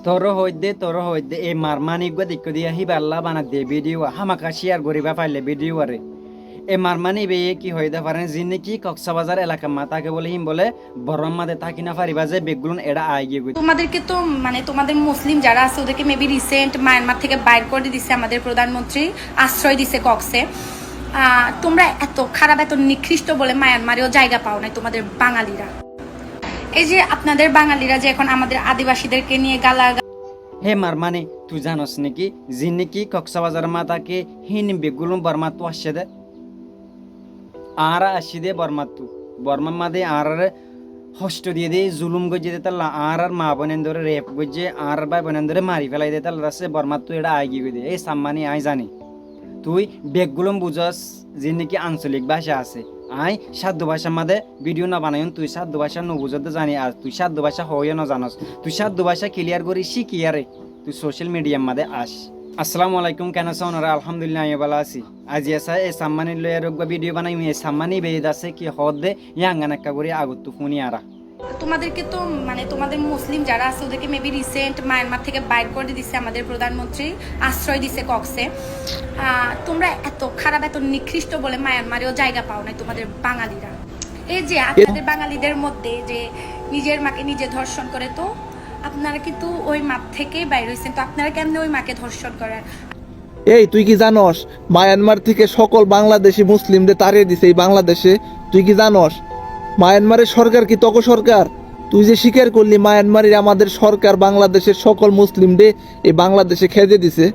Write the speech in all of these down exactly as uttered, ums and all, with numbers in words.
Toré hoóidde, toré hoóidde, e marmani uggúa deikkó diya híba lla banaidde bídiyu, hámaka cíyar goríba faille bídiyuwaré. E marmani ibáye ki hoóide faré, ziín néki Koksabazar elakar mazé táke bóle, híin bóle, Bormar mazé táki nofaribá ze beggúlun eçé aáigiyoi. তোমাদেরকে তো, মানে, তোমাদের মুসলিম যারা আছে, ওদেরকে maybe recent Myanmar থেকে বাইর করে দিছে আমাদের প্রধানমন্ত্রী, আশ্রয় দিছে কক্সে। আহ, তোমরা এত খারাপ, এত নিকৃষ্ট বলে মায়ানমারেও জায়গা পাও নাই তোমাদের বাঙালিরা। এই যে আপনাদের বাঙালিরা যে এখন আমাদের আদিবাসীদেরকে নিয়ে গালা Hé marmani, tui zanos néki, ziín néki Koksabazar mazé táke híin beggúlun Bormattú aiccé dé? Añára aiccí dé Bormattú. Bormar mazé añáráre hoctho diyé dé, zulum goijjé dé tálla, añárár maa boinendóre rep goijjé, añárár bái boinendóre mari félai dé tálla, dassé Bormattú eçé aáigiyoi dé. Ei sammani aññí zani. Tui beggúlun buzós, ziín néki ansolik báca asé. Aññí cáddu bácar mazé bídiyu nobanaiyúm, tui cáddu báca nobuzós dé zani, ar tui cáddu báca hoóiyo nozanos. Tui cáddu báca kiliyar gorí cíkiyaré tui sócal midiyar mazé aic. Assalamu alaikum, ken asó onóra? Alhámdulillah, aññí bála así. Aziya sá e sammani loi ar uggúa bídiyu banaiyúm, e sammani ibáye dassé ki hoódde, yían gan ekká gorí agottú fúni añára. তোমাদেরকে তো, মানে, তোমাদের মুসলিম যারা আছে, ওদেরকে maybe recent Myanmar থেকে বাইর করে দিছে আমাদের প্রধানমন্ত্রী, আশ্রয় দিছে কক্সে। আহ, তোমরা এত খারাপ, এত নিকৃষ্ট বলে মায়ানমারেও জায়গা পাও নাই তোমাদের বাঙালিরা। এই যে আপনাদের বাঙালিদের মধ্যে যে নিজের মাকে নিজে ধর্ষণ করে, তো আপনারা কিন্তু ওই মা থেকেই বাইর হইছেন, তো আপনারা কেমনে ওই মাকে ধর্ষণ করেন? এই, তুই কি জানোস, মায়ানমার থেকে সকল বাংলাদেশি মুসলিমদের তাড়িয়ে দিছে এই বাংলাদেশে? তুই কি জানোস, মায়ানমারের সরকার কি তোগো সরকার? তুই যে স্বীকার করলি, মায়ানমারের আমাদের সরকার বাংলাদেশের সকল মুসলিমদের এই বাংলাদেশে খেদে দিছে,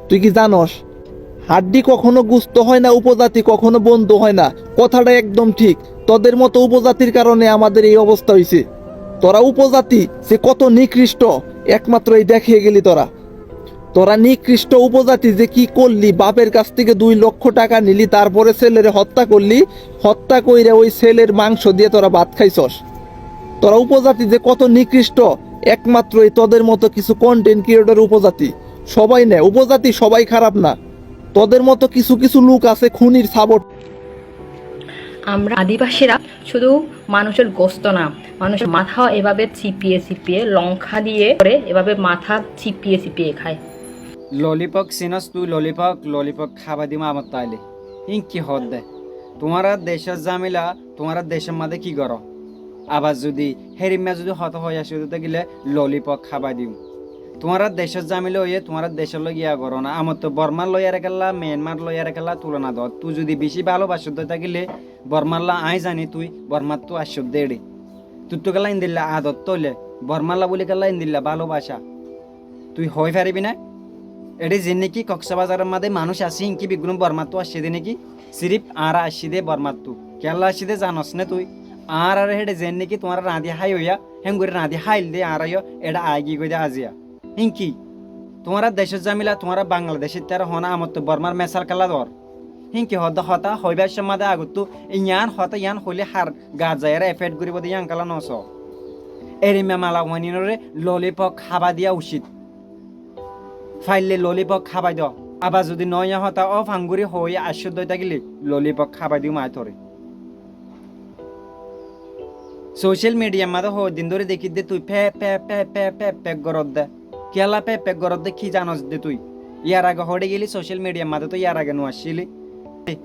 তুই কি জানোস? হাড্ডি কখনো গুস্ত হয় না, উপজাতি কখনো বন্ধু হয় না, কথাটা একদম ঠিক। তোদের মতো উপজাতির কারণে আমাদের এই অবস্থা হইছে। তোরা উপজাতি যে কত নিকৃষ্ট, একমাত্র এই দেখিয়ে গেলি তোরা। তোরা নিকৃষ্ট উপজাতি যে কি করলি, বাপের কাছ থেকে দুই লক্ষ টাকা নিলি, তারপরে ছেলেরে হত্যা করলি, হত্যা কইরা ওই ছেলের মাংস দিয়ে তোরা ভাত খাইছস। তোরা উপজাতি যে কত নিকৃষ্ট, একমাত্র এই তোদের মতো কিছু কন্টেন্ট ক্রিয়েটর উপজাতি। সবাই না, উপজাতি সবাই খারাপ না, তোদের মতো কিছু কিছু লোক আছে খুনির সাপোর্ট। আমরা আদিবাসীরা শুধু মানুষের গোস্ত না, মানুষের মাথাও এভাবে চিপিয়ে চিপিয়ে, লঙ্কা দিয়ে করে এভাবে মাথা চিপিয়ে চিপিয়ে খায়। Lolipok sinós tui? Lolipok, lolipok hábai dim amot táile. Híin ki hoódde? Tuáñra decór zamila, tuáñra decór mazé ki goró? Abar zudi hérimma zudi hotá hoói aiccó dé tákile lolipok hábai dim. Tuáñra decór zamila óiye tuáñra decór loi giya goró na. Amotto Bormar loi ar ekella, Miyanmar loi ar ekella tulona dór. Tui zudi beci bálobaicós dé tákile Bormalla aññí zani tui Bormattú aiccós dé eçé. Tuttú kella endilla adot óile, Bormalla buli kella endilla bálobaca. Tui hoói faribi ná? Eçé ziín néki Koksabazaror mazé manúic asé, híin ki beggún Bormattú aiccé dé néki? Sirif añára aiccí dé Bormattú. Kiyólla aiccí dé zanos né tui? Añáráre héçe ziín néki tuáñra rañdi háiyo, héen gorí rañdi háil dé añára yó eçé aigiyói dé aziya. Híin ki? Tuáñra decór zamila, tuáñra Bangladec ittara hoó na, amotto Bormar mesal kalla dór. Híin ki hoódde hotá hoibár somot de agottú yián hotá yián hoilé har gaat zaiyaré efekt goríbo de yián kalla nosó. Erimma mala uáninoré lolipok hába diya ucit. Faille lolipok hábai do. Abar zudi noó yián hotá ó fanguri hoói aiccós dói tákile lolipok hábai diyum aññí toré. Sócal midiyar mazé hoddin dóri dekídde tui pek pek pek pek pek pek goródde. Kiyólla pek pek goródde ki zanosdé tui? Yar age hoçé geli sócal midiyar mazé? Toi yar age nuaiccíli.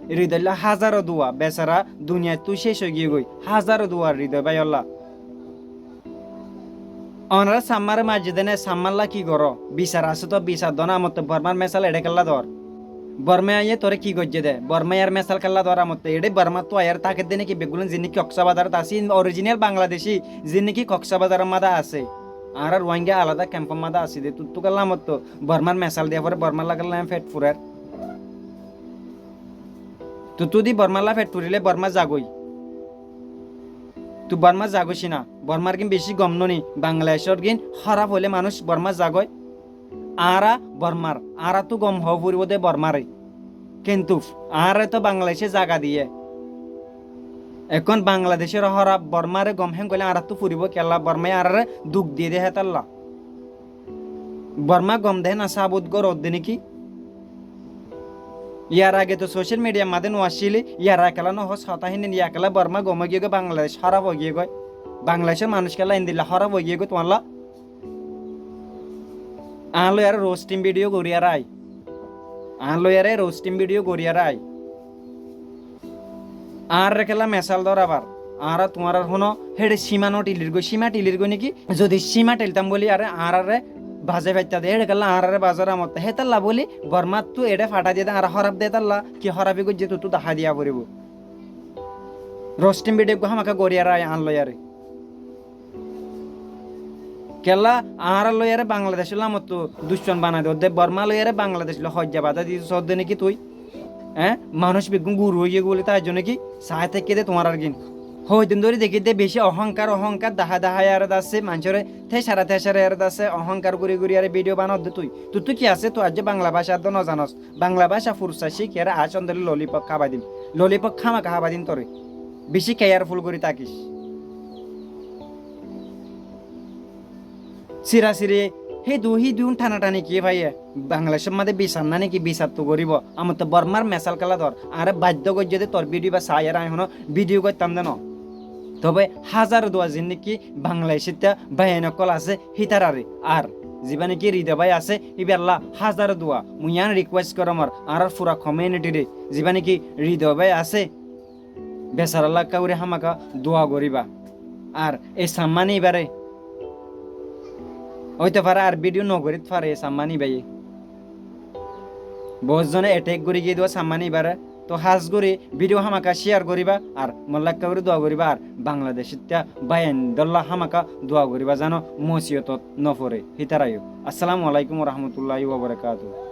Hridoilla házaro dua, besara duniyaittú céc óigiyegói. Házaro dua Hridoy báiyolla. Onorá Sammáre maijjé dé né, Sammálla ki goró? Bisar asé toó, bisar doná, amotto Bormár mésal eçé kiyólla dór? Bormá aiyé toré ki goijjé dé? Bormá yar mésal kiyólla dór amotto? Eçé Bormáttu aiyére tákedde néki beggúlun, ziín néki Koksabazarot asé, orijinal Bangladecí, ziín néki Koksabazaror máze asé. Añára Ruáingga alada kempor máze así dé, tuttú kiyólla amotto Bormár mésal diya foré, Bormálla kiyólla fet furer? Tuttú di Bormálla fet furilé Bormá zagói. Tui Bormá zagói ná, Bormár gín bicí gom nóni, Bangladecór gín hóraf óile manúic Bormá zagói. Añára Bormár, añáráttu gom hoó foribó dé Bormáre. Kintu añáre toó Bangladecé zaga diyé. Ekkón Bangladecór hóraf Bormáre gom héen goillé añáráttu foribó kiyólla, Bormáye añáráre duk diyé dé hétolla. Bormá gom dehé na sábut goródde néki? Yar age toó sócal midiyar máze nuaiccíli, yar age kiyólla nohós hotá híin, yar age kiyólla Bormá gom óigiyegói, Bangladec hóraf óigiyegói. Bangladecór manúic kiyólla endilla hóraf óigiyegói tuáñlla? Añár loiyaré roasting video goríyaré ai. Añár loiyaré roasting video goríyaré ai. Añáráre kiyólla mesal dórabar. Añára tuáñrár honó héçe címa no thilirgói, címa thilirgói néki? Zodi címa thiltám bóli aré añáráre bazái faittá de, héçe kiyólla añáráre bazar amottá. Hétolla bóli Bormáttu eçé fathái diyé de, añára hóraf de hétolla, ki hórafi goijjé tuttú dahái diya foribóu. Roasting video eggúa hámaka goríyaré ai añár loiyaré. Kiyólla añárar loiyaré Bangladecór lamottú duccon banai dódde, Bormá loiyaré Bangladec loi hoijja badá di sódde néki tui? Eé? Manúic beggún guru óigiyoi bóli táijjo néki? Saái táikke dé tuáñrár gín. Hoóidin dóri dekí dé bicí ohónkar, ohónkar dahái dahái aré dassé, maincóre técara técara aré dassé, ohónkar gorí gorí aré video banadde tui. Tuttú ki asé, tui aijjó Bangla báca eddó nozanos. Bangla báca fursa cíkiyaré aás ondóle lollipop hábai dim. Lollipop hámaka hábai dim toré. Bicí careful gorí tákis. Sirasiri, hídu hídu thanathanit ki faiyé? Bangladecór mazé bisar nái néki? Bisar tu goríbou. Amottá Bormár mesal kiyólla dór. Añáre baiddó goijjé dé tor video ibá saiyaré aññí honó video goittám dé noó. Tóbe házar dua zin néki Bangladecótta báiyain ókkol asé, hítararé. Ar zibá néki Hridoy bái asé, íballá házar dua. Mui yián request gorómor añárar fura community re, zibá néki Hridoy bái asé, besarálla ekká gorí hámaka dua goríba. Ar e Sammani ibáre óito fare ar video nogorít fare e Sammani ibáye. Boóut zone attack gorí giyé dé Sammani ibáre. Tóu hás gorí video hámaka share goríba ar molla ekká gorí dua goríba ar Bangladecótta báiyaindólla hámaka dua goríba zano musibotot noforé hítarayó. Assalamu alaikum wa rahmatullahi wa barakatuhu.